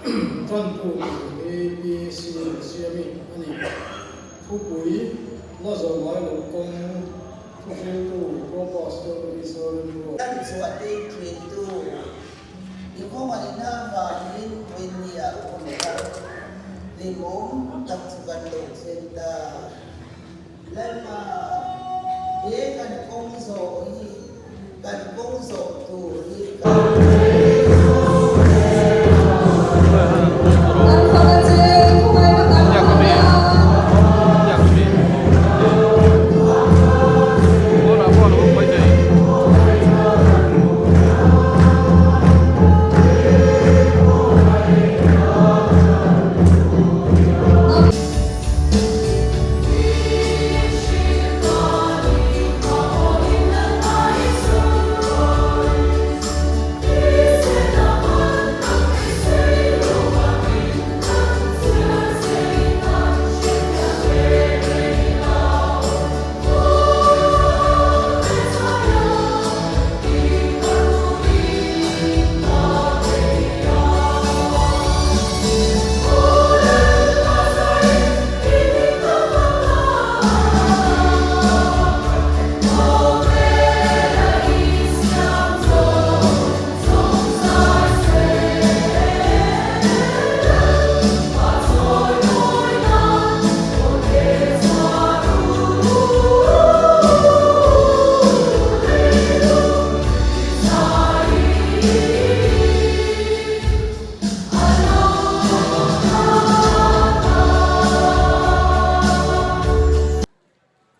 Ṭantu tur hi Pi Siamsiami a ni. Thupui la zawh ngai lo kawng thuhriltu Pro Pastor Israel Ruat. Kan chhuah te ṭhintu i khawngaihna avangin Winnie-a awm thar hlimawm tak chu kan lo thleng ta. Lalpa, he kan kawng zawh hi kan kawng zawh tur hi kan.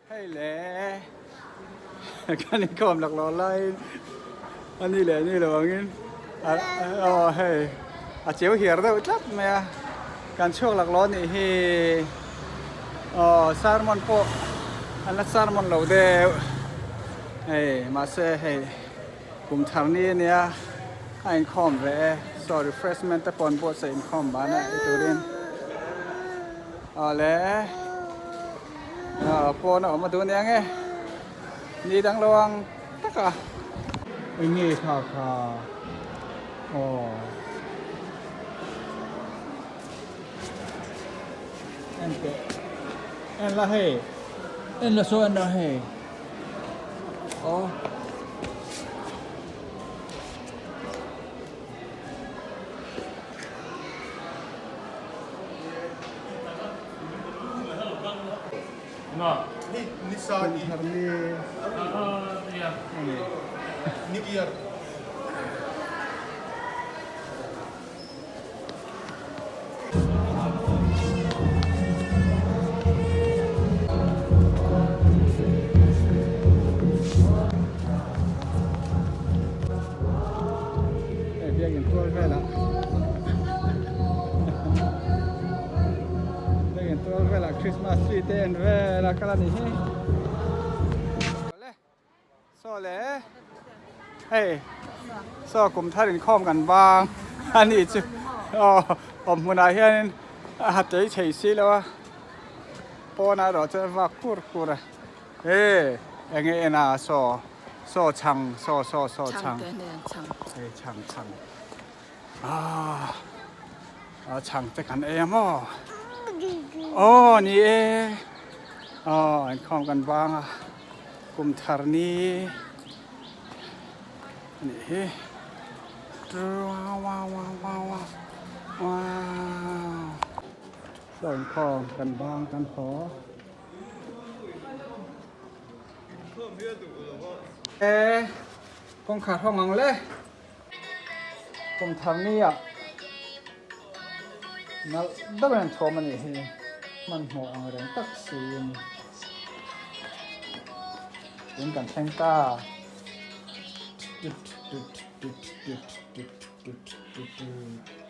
Hei le kan inkhawm laklawh laiin a ni leh ni lo angin aw hei a cheu hiar deuh tlat mai a kan chhuak laklawh anih hi aw sermon pawh an la sermon lo deuh hei mahse hei kum thar ni ania a inkhawm ve e saw refreshment te pawh an buatsaih inkhawm ban a ei turin awle. Pawn a awm a duh ania nge ni dang lo ang tak a. Eng nge kha kha aw en teh en la hei en la saw en la hei aw. Hei biakin tual velah biakin tual velah Christmas tree te en vel a kal a nih hi saw le hei saw kum thar inkhawm kan bang a nih chu aw awm hmunah hianin a ha tei thei si lo a pawnah erawh chuan a vak kur kur a he enge en a saw Saw chhang saw saw saw chhang hei chhang chhang ah a chhang te kan ei a maw aw ni e aw an khawm kan bang a kum thar ni anih hi wow saw inkhawm kan bang kan haw. E kawngkhar hawng ang le kawngthar ni ah nalh deuh in an thuam a nih hi hmanhmawh ang reng tak siin in kan thleng ta tut tut tut tut tut tut tut.